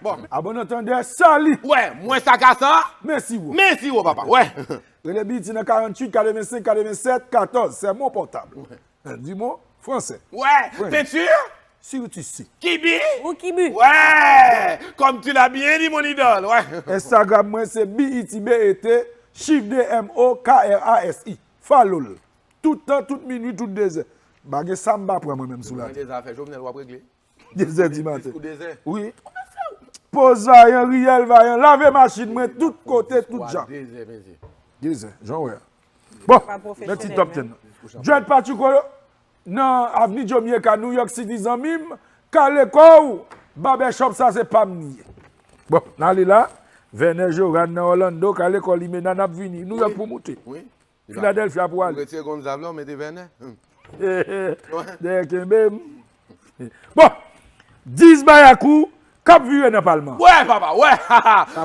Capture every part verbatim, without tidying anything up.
Bon, a bon antandè, sali. Wè, mwen sa ka sa. Men si wo. Men si wo, papa, wè. Rele B E T nan karanntuit, katrevensenk, katrevennsèt, katòz. C'est mon portable. Di mo fransè. Wè, penti. Si ou ti si. Kibi. Ou kibi. Wè, comme tu l'as bien dit, mon idole, wè. Instagram mwen se B E T B E T, chif de M O K R A S I. Follow l. Tout tan, tout minwi, tout dezè. Pa gen sa m pa pran mwen menm sou la. Mwen dezè afè Jovenel w ap regle. Dezè di maten. Wi. Poz vayan, riyèl vayan, lave machin mwen tout kote, tout jan. Dezè, jan w wè a. Bon, men ti top ten nan. Dread Pachuco nan Avni Jomieka, New York City, zanmi m. Kale kò w, barbershop sa se pa m li ye. Bon, n ale la. Vènè Joran nan Orlando, kale kò Limena, n ap vini. New York pou moute. Philadelphia pou ale. Ou retire Gonzav la, ou mete Vènè. Dèyè kenbe m. Bon, dis Bayakou k ap vire nan palman. Wè, papa, wè.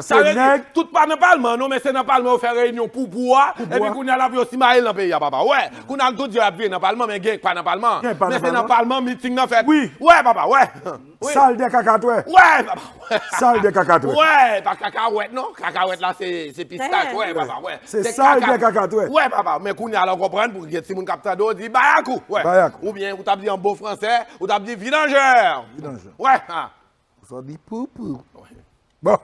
Sa vle di, tout pa nan palman, non, men se nan palman yo fè reyinyon pou pou a. Epi kounye a l ap yo simaye l nan peyi a, papa. Wè, kounye a l tou di y ap vire nan palman, men gen k pa nan palman. Men se nan palman miting nan fèt. Wi. Wè, papa, wè. Sal de kakatwè. Wè, papa, wè. Sal de kakatwè. Wè, pa kakawèt, non. Kakawèt la, se, se pistach, wè, papa, wè. Se sal de kakatwè. Wè, papa, men kounye a la w konprann pou gen timoun k ap tande w di Bayakou, wè. Bayakou. Oubyen ou t ap di an bon fransè, ou t ap di vidanjè. Vidanjè. Wè, ha. Ou sa di poupou. Bon.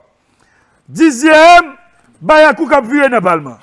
Dizyèm, Bayakou k ap vire nan palman.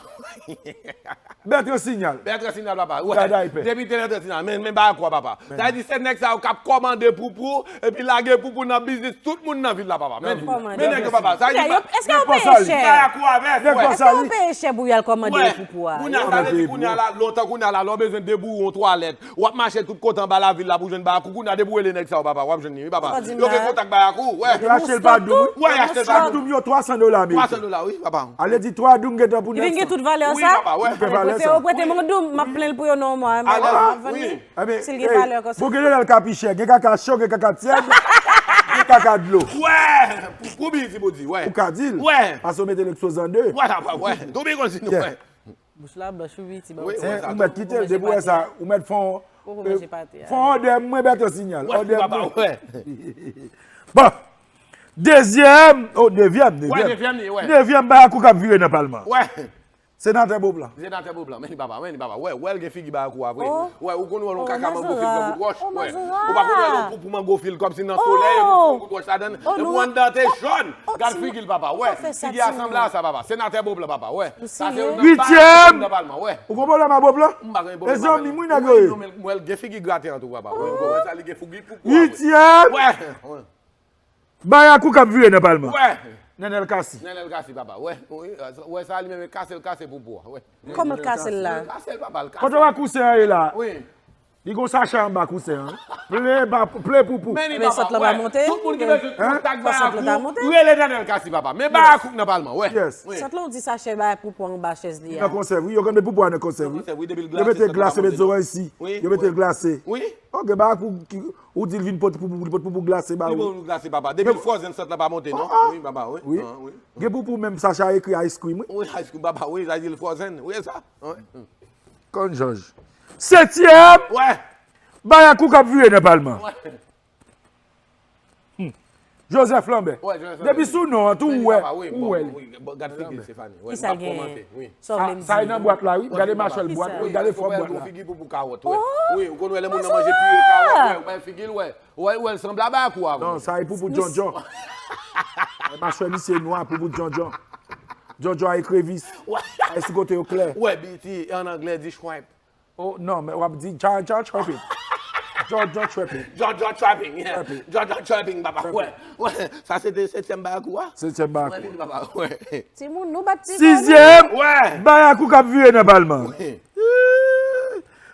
Bertrand Signal. Bertrand Signal, papa. Wè. Depi te Bertrand Signal. Men, men Bayakou a, papa. Sa vle di se nèg sa yo k ap kòmande poupou, epi lage poupou nan biznis tout moun nan vil la, papa. Men, men nèg yo, papa. Sa vle di, èske yo peye chè? Bayakou avè, wè. Èske yo peye chè pou y al kòmande poupou a? Kounye a, sa vle di kounye a la, lontan kounye a la, lè w bezwen debouye yon twalèt, w ap mache tout kote anba lavil la pou jwenn Bayakou. Kounye a depi w rele nèg sa yo, papa, w ap jwenn li, wi, papa. Yo gen kontak Bayakou, wè. Yo achte l pa doum, wi. Wè, y achte l pa doum. Chak doum yo twa san dola ameriken. Twa san dola, wi, papa. Ale di twa doum gentan pou nèf san. Li vin gen tout valè sa? Wi, papa, wè. Li gen valè sa. Ou prete m yon doum, m ap plen l pou yo nan yon mwa. M ap vann li. Si l gen valè konsa. Bon, gen lè l ka pi chè. Gen kaka cho, gen kaka tyèd, gen kaka dlo. Wè, pou, pou byen di, pou di, wè. Ou ka di l. Wè. Paske w mete l ekspoze an de. Wè, wè, wè. Tou byen konn di nou, wè. Bouch la blanch, wi, ti ba w ti. Ou mèt kite l, depi w wè sa, ou mèt fè yon, fè yon òdè mwen, Bertrand Signal. Òdè mwen. Bon. Dezyèm, o, nevyèm, nevyèm. Nevyèm, Bayakou k ap vire nan palman. Senatè Beauplan. Senatè Beauplan, men li papa, men li papa. Wè, wè, l gen figi Bayakou a vre. Wè, ou konn wè l yon kaka mango fil tankou wòch. Wè. Ou pa konn wè l yon poupou mango fil kòmsi nan solèy, epi yon kout wòch ladan l. Epi anndan te jòn. Gad figi l, papa, wè. Figi a sanble a sa, papa. Senatè Beauplan, papa, wè. Sa se yon nan bagay nan palman, wè. Ou gon pwoblèm a Beauplan? M pa gen pwoblèm avè l. Mezanmi, mwen nèg yo ye. Mwen, mwen, gen figi graten an tou, papa. Wè, ou wè sa, li gen figi pou pou a, wè. Uityèm. Wè. Bayakou k ap vire nan palman. Wè. Nenel Cassy. Nenel Cassy, papa, wè. Wè sa, li menm kase l, kase pou pou a, wè. Kòman l kase l la? Kase l, papa, l kase l. Kote w wè kousen an ye la? Wi. Li gon sachè anba kousen an. Ple ba, ple poupou. Men li papa, wè. Tout moun ki bezwen kontak Bayakou, rele Nenel Cassy, papa. Men Bayakou k nan palman, wè. Yes. Wi. Sant lan, ou di sachè Bayakou pou anba chèz li a. Nan konsèv, wi. Yo konn met poupou a nan konsèv, wi. Nan konsèv, wi, depi l glase. Yo mete l glase, met zoranj si. Wi, wi. Yo mete l glase. Wi. Oke, Bayakou ki, ou di l vin pote poupou, li pote poupou glase ba ou. Li pote poupou glase, papa. Depi l frozen, sant lan pa monte, non? Wi, papa, wi. Wi. Gen poupou menm sachè a ekri ice cream, wi. Wi, ice cream, papa, wi, sa di l frozen. Wi, sa. Wi. Konn Jòj. Setyèm. Wè. Bayakou k ap vire nan palman. Wè. Hmm. Joseph Lambert. Wè, Joseph Lambert. Depi sou non an tou, ou wè, ou wè li. Gad figi Stéphanie. Wè, li ap kòmante, wi. Sa w vle m di? Sa e nan bwat la, wi. Gade machwè l bwat, wi. Gade fòm bwat la. Figi poupou kawòt, wè. Wi, ou konn wè lè moun nan manje pire kawòt, wè, ou bay figi l, wè. Wè, wè, l sanble a Bayakou a, wi. Non, sa e poupou Djondjon. Machwè misye nwa, poupou Djondjon. Djondjon a ekrevis. Wè. A e sou kote yo klè. Wè, B E T, an anglè, di shrimp. Oh, non, men w ap di Djondjon shrimp. Djondjon shrimp. Djondjon shrimp, yeah. Djondjon shrimp, papa. Wè, wè. Sa se te setyèm Bayakou a? Setyèm Bayakou. Wè, papa, wè. Timoun, nou bat ti kò nou. Sizyèm. Wè. Bayakou k ap vire nan palman. Wè.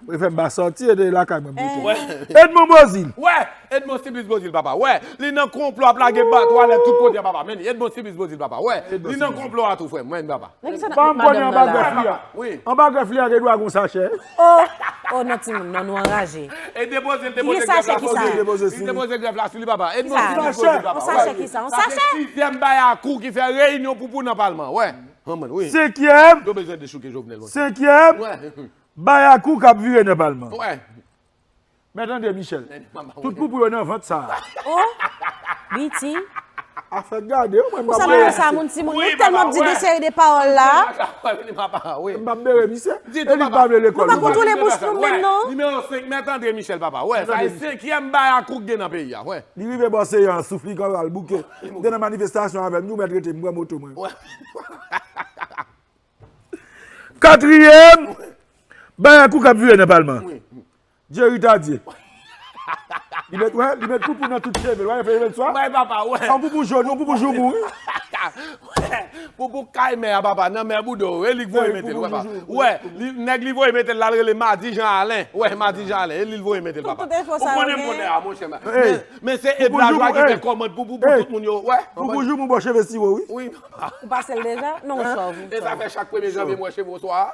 Wi, fè m pa sòti, e de lakay mwen m rete. Wè. Edmond Beauzile. Wè, Edmond Simplice Beauzile, papa. Wè, li nan konplo, ap lage ba twalèt tout kote a, papa. Men li, Edmond Simplice Beauzile, papa. Wè, li nan konplo a tou, frè m. Men li, papa. Ban m konnen anba grèf li a. Wi. Anba grèf li a, gen dwa gon sachè. Oh, oh, non, timoun, non, nou anraje. E depoze, depoze grèf la sou li. Depoze grèf la sou li, papa. Edmond Simplice Beauzile, papa. Yon sachè kisa? Yon sachè? Sa se sizyèm Bayakou ki fè reyinyon poupou nan palman. Wè. Anmwey, wi. Senkyèm. Yo bezwen dechouke Jovenel, wi. Senkyèm. Wè. Bayakou k ap vire nan palman. Wè. Mèt André Michel. Tout poupou yo nan vant sa a. Oh, B E T. Afè gade, mwen m p ap bere misye. Pou sa, moun, moun, timoun, nou tèlman ap di de seri de pawòl la. Wi, papa, wi. M p ap bere misye. E li pa vle lekòl. Nou pa kontwole bouch nou menm, non. Nimewo senk, Mèt Andre Michel, papa. Wè, sa e senkyèm bayakou k gen nan peyi a, wè. Li rive bò Seyan, souf li kanpe al bouke. Te nan manifestasyon avè m, nou mèt rete, m pran moto mwen. Wè. Katriyèm, bayakou k ap vire nan palman. Wi. Jerry Tardieu. Li met, wè, li met poupou nan tout cheve l. Wè, fè l swa. Wè, papa, wè. Yon poupou jòn, yon poupou joumou, wi. Wè, poupou kay mè a, papa, nan mè Boudo, e li k voye mete l, wè, papa. Wè, li, nèg li voye mete l, l al rele Madi Jean Alain. Wè, Madi Jean Alain, e li l voye mete l, papa. Tout enfo sa yo gen. Ou konnen m konnen a, monchè. Men, men se Ed Lajoie ki fè kòmand poupou pou tout moun yo, wè. Poupou joumou bò cheve siwo, wi. Wi. Ou pase l deja? Non, ou sòv. E sa fè chak premye janvye m wè cheve w swa.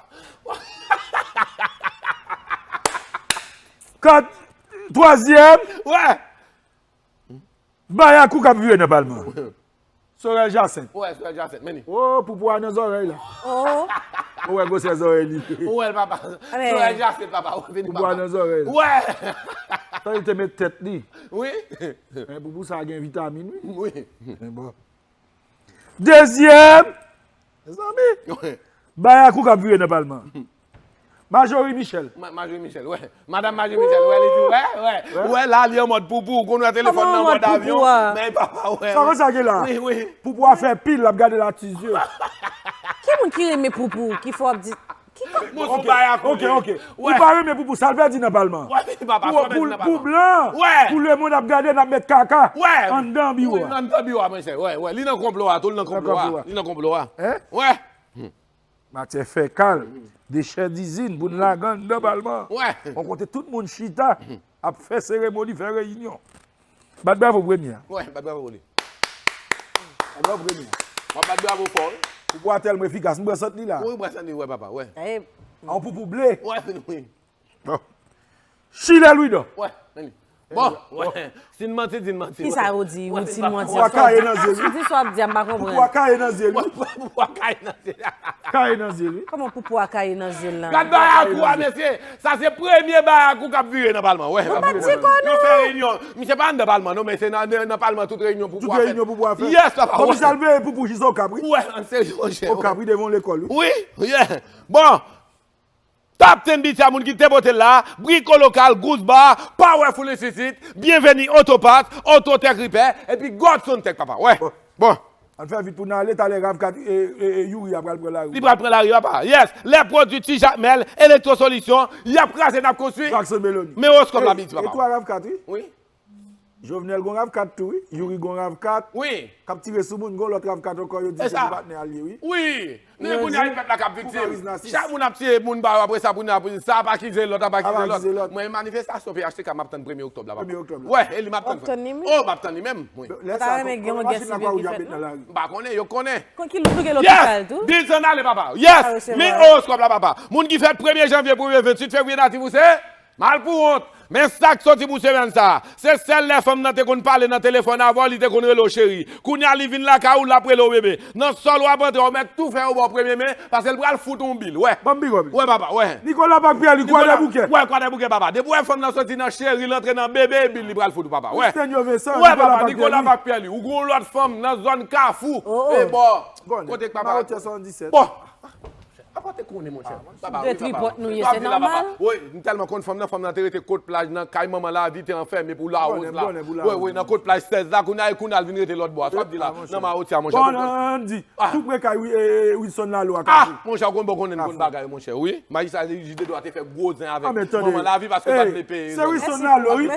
Kat, twazyèm. Wè. Bayakou k ap vire nan palman. Sorèl Jacinthe. Wè, Sorèl Jacinthe, men li. Oh, poupou a nan zòrèy la. Oh. Ou wè gwosè zòrèy li. Ou wè l, papa. Sorèl Jacinthe, papa. Ou vini, papa. Poupou a nan zòrèy la. Wè. Tan li te met tèt li. Wi. Men poupou sa gen vitamin, wi. Wi. Men bon. Dezyèm. Mezanmi. Bayakou k ap vire nan palman. Majorie Michel. Ma-, Majorie Michel, wè. Madanm Majorie Michel, wè, li di, wè, wè. Wè la, li an mòd poupou, ou konn wè telefòn nan an mòd avyon. Men papa, wè. Sa konsa gen la. Wi, wi. Poupou a fè pil, l ap gade l a ti zye. Ki moun ki renmen poupou, ki fè w ap di, ki kò? Bon, se yon bayakou. Ok, ok. Ou pa renmen poupou, sa l pèdi nan palman. Wè, papa, sa l pèdi nan palman. Pou blan, pou lemonn ap gade, n ap met kaka anndan biwo a. Anndan biwo a, monchè. Wè, wè. Li nan konplo a, tou l nan konplo a. Li nan konplo a. Wè. Matyè fèkal, dechè dizin, pou n lage anndan palman. Wè. Yon kote tout moun chita, ap fè seremoni, fè reyinyon. Bat bravo premye a. Wè, bat bravo pou li. Bat bravo premye a. W ap bat bravo fò, wi. Poupou a tèlman efikas, m pran sant li la. Wi, pran sant li, wè, papa, wè. Yon poupou ble. Wè, wi. Bon. Chilè Lwidò. Wè, men li. Bon, wè. Si n manti, di n manti. Kisa yo di, wi, si n manti? Poupou a kaye nan zye l, wi. Di sa w ap di a, m pa konprann. Poupou a kaye nan zye l, wi. Poupou a kaye nan zye l. Kaye nan zye l, wi. Kòman poupou a kaye nan zye l la? Gad bayakou a, mesye. Sa se premye bayakou k ap vire nan palman, wè. Nou pa t di kò nou. Yo fè reyinyon. Misye pa anndan palman, non, men se nan, nan, nan palman tout reyinyon poupou a fèt. Tout reyinyon poupou a fèt. Yes, papa, wè. Komisè al veye poupou jis Okap, wi. Wè, an serye, monchè. Okap, wi, devan yon lekòl, wi. Wi, yeah. Bon. Top ten beat a moun ki te pote l la, Briko Lokal, Goose Bar, Powerful Institute, Bienveni Auto Parts, Auto Tech Repair, epi Godson Tech, papa. Wè. Bon. Bon. Ann fè vit pou n ale, talè Ravkat, e, e, e, Youri a pral pran lari. Li pral pran lari, papa. Yes. Lè pwodui Ti Jakmèl, Electro Solution, y ap kraze, n ap konstwi. Jackson Meloni. Men owoskòp la, Big T, papa. E twa Ravkat, wi. Wi. Jovenel gon Ravkat tou, wi. Youri gon Ravkat. Wi. K ap tire sou moun, gon lòt Ravkat ankò, yo di se pou patnè a l ye, wi. Wi. Men kounye a, e pèp la k ap viktim. Chak moun ap tiye moun pa yo, apre sa, pou n ap, sa ap akize lòt, ap akize lòt. Mwen, manifestasyon P H T K, m ap tann premye oktòb la, papa. Premye oktòb la. Wè, e li m ap tann. W ap tann li menm? Wi. Lè sa, machin nan kwa ou di ap met nan lari. M pa konnen, yo konnen. Ki lou-, ki louvri lopital tou? Yes! Desann ale, papa. Yes! Men owoskòp la, papa. Moun ki fèt premye janvye pou rive venntuit fevriye, natif ou se? Malpouwont! Men sa k soti pou semèn sa a. Se sèl lè fanm nan te konn pale nan telefòn avè w, li te konn rele w cheri. Kounye a, li vin lakay ou, l ap rele w bebe. Nan sòl w ap antre, w mèt tou fè yo ba w premye men, paske l pral fout ou yon bil. Wè. Ban m big up li. Wè, papa, wè. Nicolas Bac Pierre, li Kwadèboukè. Wè, Kwadèboukè, papa. Depi w wè fanm nan soti nan cheri, l antre nan bebe, e bil li pral fout ou, papa. Wè. Christian Vincent, wè, papa, Nicolas Bac Pierre, li. Ou gon lòt fanm nan zòn Kafou. E bò. Kote k papa. Bon. Apa te konnen, monchè. Papa, wi, papa. Tripòt nou ye, se nòmal. Wi, m tèlman konn fanm nan, fanm nan te rete kot plaj nan kay manman Lavi te anfèmen pou Lawòz la. Wi, wi, nan kot plaj sèz la, kounye a, e kounye a l vin rete lòt bò a. Sa w ap di la? Nan Mawoti a, monchè. Bon, di, tou pre kay, wi, e, Wilson Lalo a Kafou. Ah, monchè, ou konn bon konnen n konn bagay, monchè, wi. Majistra Jide Dwa te fè gwo zen avèk manman Lavi paske l pa t vle peye. Se Wilson Lalo, wi,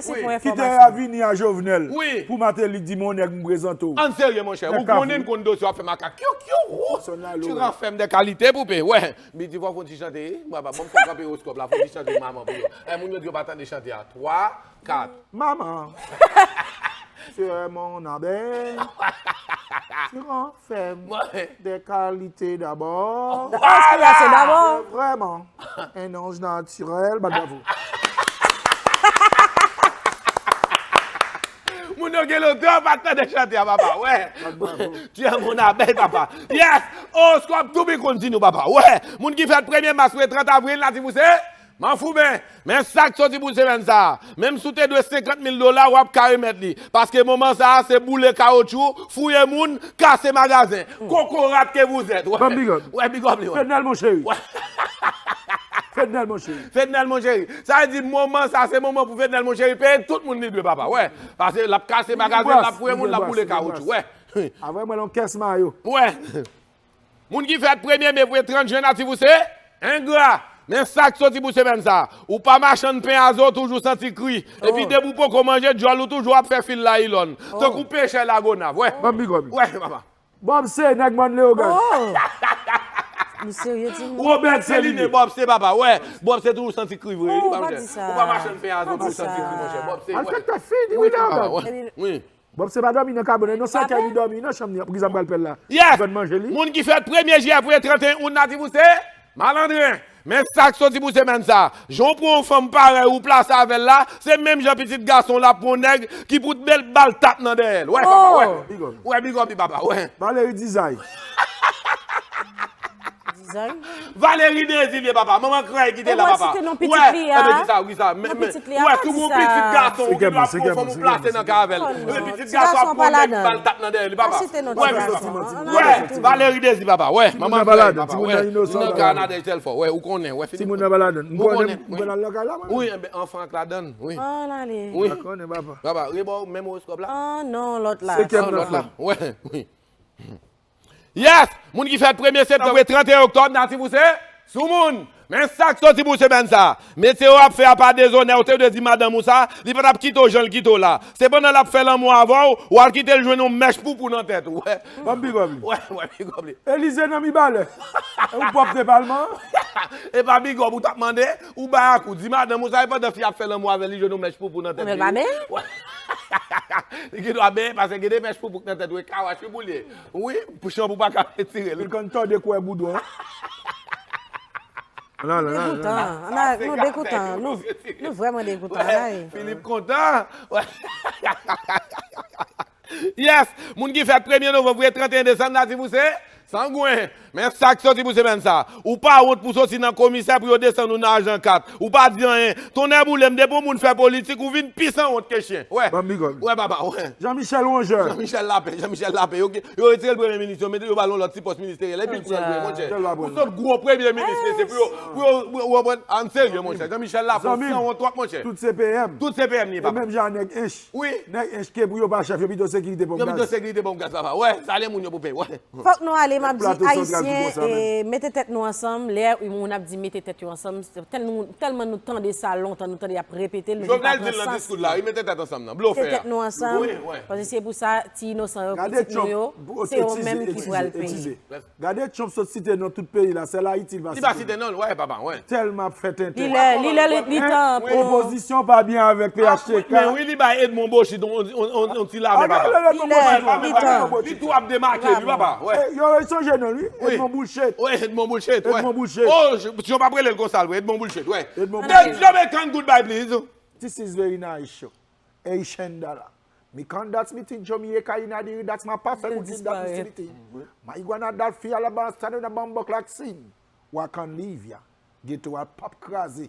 ki te avini a Jovenel pou Martelly di, mon nèg, m prezante w. Ann serye, monchè. Ou konnen n konn dosye w ap fè makak. Kyo, kyo, wo. Tu renfermes des qualités, poupée. Wè. Big T, fò w fè yon ti chante, wi. Mwen pa, bon, m fè kanpe owoskòp la, fè yon ti chante manman pou yo. E, moun yo di yo pa tande chante a. Twa, kat. Maman, tu es mon abeille. Tu renfermes des qualités d'abord. Vwala! Vraiment, un ange naturel. Bat bravo. Moun yo gen lontan pa t tande chante a, papa. Wè. Bat bravo. Tu es mon abeille, papa. Yes! Owoskòp tou pi konn di nou, papa. Wè. Moun ki fèt premye mas, rive trant avril, natif ou se? Manfouben, men sa k soti pou semèn sa a. Menm si w te dwe senkant mil dola, w ap ka remèt li. Paske moman sa a, se boule kawotchou, fouye moun, kase magazen. Kokorat ke vous êtes. Wè, big up li, wè. Fednel, mon chéri. Fednel, mon chéri. Fednel, mon chéri. Sa vle di, moman sa, se moman pou Fednel, mon chéri, peye tout moun li dwe, papa. Wè. Paske l ap kase magazen, l ap fouye moun, l ap boule kawotchou. Wè. Avè mwen, lon kès mayo. Wè. Moun ki fèt premye me pou trant jen, natif ou se engra. Men sa k soti pou semèn sa. Ou pa machann pen a zo, toujou santi kri. Epi depi w poko manje, djòl ou toujou ap fè fil la Ilòn. Tankou pechè Lagonav. Wè. Ban m big up li. Wè, papa. Bob se nèg Mòn Leogàn. Nou serye, timoun? Robert Celine. Bob se papa, wè. Bob se toujou santi kri vre. Ou pa machann pen a zo, toujou santi kri, monchè. Bob se. Al fè tèt fini, wi, Leogàn. Wi. Bob se pa dòmi nan kabòn, non, se kè li dòmi nan chanm li, pou ki sa m pral pè l la. Yes! Moun ki fèt premye jiyè pou trant et un out, natif ou se malandren. Men sa k soti pou semèn sa. Jan w pran yon fanm parèy ou plase avè l la, se menm jan pitit gason w la pran yon nèg ki pou bèl ba l tap nan dèyè l. Wè, papa, wè. Wè, big up li, papa, wè. Valery Dizay. Valery Désir li ye, papa. Manman krèy ki te la, papa. Wè, e men ki sa, ki sa. Men, men, wè, si w gon pitit gason ou gen dwa pran fanm ou plase nan kay avè l. E men pitit gason ap pran nèg ba l tap nan dèyè li, papa. Wè, wè, Valery Désir, papa. Wè, manman krèy, papa. Wè, li nan kay a Nadège tèl fò. Wè, ou konnen. Wè, Filip. Timoun nan pa ladann. Ou konnen. Mwen al nan kay la, mwen. Wi, enben, anfan ak ladann. Wi. Wi. Papa, rebò menm owoskòp la. Ah non, lòt la. Senkèm, lòt la. Wè, wi. Yes! Moun ki fèt premye septanm pou trant et un oktòb, natif ou se soumoun. Men sa k soti pou semèn sa. Metye w ap fè a pa dezonè, ou te dwe di madanm ou sa, li pa t ap kite w jan l kite w la. Se pandan l ap fè lanmou avè w, w al kite l jwenn yon mèch poupou nan tèt ou. Wè. Ban m big up li. Wè, wè, big up li. Elize nan Mibalè. E ou pwòpte palman an? E pa big up ou t ap mande, ou bay a kou. Di madanm ou sa, e pandan fi a ap fè lanmou avè l, li jwenn yon mèch poupou nan tèt li. Men l pa benyen? Li gen dwa benyen, paske gen de mèch poupou k nan tèt ou, e kawach wi pou l ye. Wi, pou chanpou pa ka retire l. Li konn tòde kwè boudon. Degoutan, nou degoutan, nou vrèman degoutan. Filip kontan. Yes, moun ki fèt premye novanm pou trant et un desanm, natif ou se sangwen. Men sa k soti pou semèn sa. Ou pa wont pou soti nan komisè pou yo desann ou nan ajan kat. Ou pa di anyen. Tonnè boule m, depi yon moun fè politik, ou vin pi sanwont ke chen. Wè. Wè, papa, wè. Jean Michel Rongeur. Jean Michel Lapin, Jean Michel Lapin. Yo, yo retire l premye minis, yo mete, yo ba l yon lòt ti pòs ministeryèl, epi l pran l vre, monchè. Ou sot gwo premye minis, mesye, pou yo, pou yo, pou yo, pou yo pran, an serye, monchè. Jean Michel Lapin, ou sanwont twòp, monchè. Tout se P M. Tout se P M li ye, papa. E menm jan nèg Ench. Wi. Nèg Ench ke pou yo pa chèf, yo pito sekirite pòm gaz. Yo pito sekirite pòm gaz, papa. Wè, sa lè moun yo pou peye, wè. Fòk nou ale, m ap di, Ayisyen, mete tèt nou ansanm. Lè moun ap di mete tèt yo ansanm, tèlman nou tande sa lontan, nou tande y ap repete l, nou vin pa pran sans. Jovenel di l nan diskoul la, wi, mete tèt ansanm nan. Blofè a. Mete tèt nou ansanm, paske se pou sa ti inosan yo, pitit nou yo, se yo menm ki pral peye. Gade Trump sot site non tout peyi la, sèl Ayiti li pa site. Li pa site non, wè, papa, wè. Tèlman ap fè tenten. Li lè, li lè li tan. Opozisyon pa byen avèk P H T K. Men wi, li bay Edmond Bochit yon ti lame, papa. Li lè li tan. Li tou ap demake li, papa. Yo sonje non li, Edmond Bullshit. Wi, Edmond Bullshit, wè. Edmond Bullshit. Oh, si yo pa rele l konsa l vre, Edmond Bullshit, wè. Edmond Bullshit. Jamaican, goodbye, please. This is very nice show. Haitian dollar. Mi conduct meeting Jamaica in a diri, that's my perfect good conduct meeting. Marijuana dat fi a la ban stand in a bambok like sin. Wa can live ya. Ghetto a pop kraze.